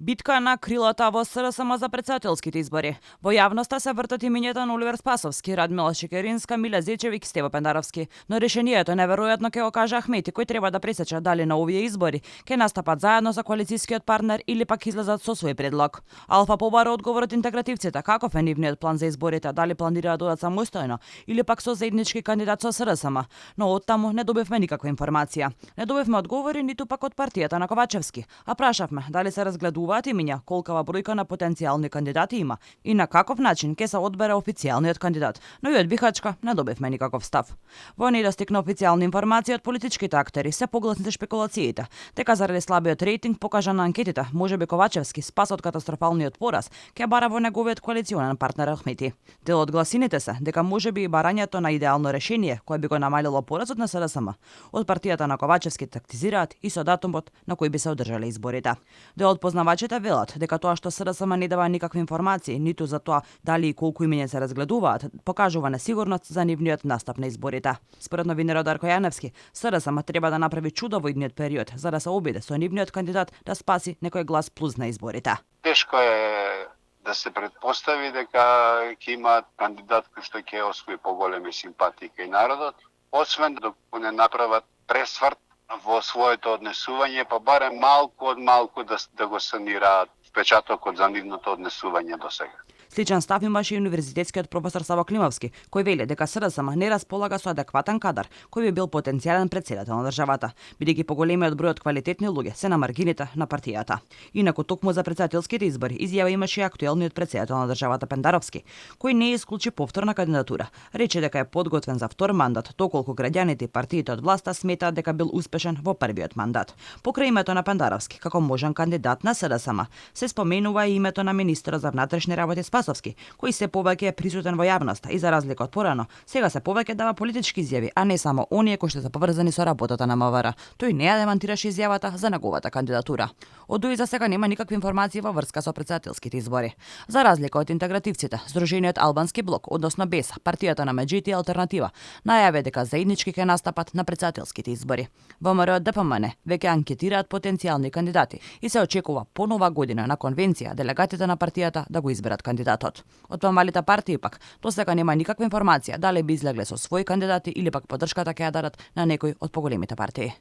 Битка на крилата во СРСМ за председателските избори. Во јавноста се вртат имињата на Оливер Спасовски, Радмила Шекеринска, Миле Зечевик и Стево Пендаровски. Но решението неверојатно ќе го каже Ахмети, кој треба да пресече дали на овие избори ќе настапат заедно за коалицијскиот партнер или пак излезат со свој предлог. Алфа побара одговор од интегративците, каков е нивниот план за изборите, дали планираат да одат самостојно или пак со заеднички кандидат со СРСМ. Но од таму не добивме никаква информација. Не добивме одговори ниту пак од партијата на Ковачевски, а прашавме дали се разгледуваат имиња, колкава бројка на потенцијални кандидати има и на каков начин ќе се одбере официјалниот кандидат, но и од Бихачка не добивме никаков став. Во недостиг на официјални информации од политичките актери се погласните шпекулациите, дека заради слабиот рейтинг покажан на анкетите, можеби Ковачевски спас од катастрофалниот пораз ќе бара во неговиот коалиционен партнер Ахмети. Дел од гласините се дека можеби и барањето на идеално решение кое би го намалило поразот на СРСМ. Од партијата на Ковачевски тактизираат и со датумот на кој би се одржале изборите. Дел од познавачите велат дека тоа што СРСМ не дава никакви информации ниту за тоа дали и колку имиња се разгледуваат, покажува несигурност за нивниот настап на изборите. Според новинарот Дарко Јаневски, СРСМ треба да направи чудо во идниот период за да се обиде со нивниот кандидат да спаси некој глас плюс на изборите. Тешко е да се предпостави дека ќе има кандидат кој што ќе освои поголеми симпатии кај народот, освен доколку не направат пресврт во своето однесување, па барем малку од малку да го санираат впечатокот за нивното однесување до сега. Сличен став имаше и универзитетскиот професор Саво Климовски, кој вели дека СРСМ не располага со адекватен кадар кој би бил потенцијален претседател на државата, бидејќи поголемиот број од квалитетни луѓе се на маргините на партијата. Инаку токму за претседателските избори изјава имаше и актуелниот претседател на државата Пендаровски, кој не исклучи повторна кандидатура. Рече дека е подготвен за втор мандат, доколку граѓаните и партиите од власта сметаат дека бил успешен во првиот мандат. Покрај името на Пендаровски како можен кандидат на СРСМ се споменува и името на министерот за внатрешни работи Спасовски, кој се повеќе е присутен во јавноста и за разлика од порано, сега се повеќе дава политички изјави, а не само оние кои што се поврзани со работата на МВР. Тој не ја демантираше изјавата за неговата кандидатура. Од ДУИ за сега нема никакви информации во врска со претседателските избори. За разлика од интегративците, Сдружениот Албански блок, односно БЕС, партијата на Меджити и Алтернатива, најаве дека заеднички ќе настапат на претседателските избори. ВМРО ДПМН веќе анкетираат потенцијални кандидати и се очекува по нова година на конвенција делегатите на партијата да го изберат кандидатот. Од помалите партии пак, до сега нема никаква информација дали би излегле со своји кандидати или пак поддршката ќе ја дадат на некој од поголемите партии.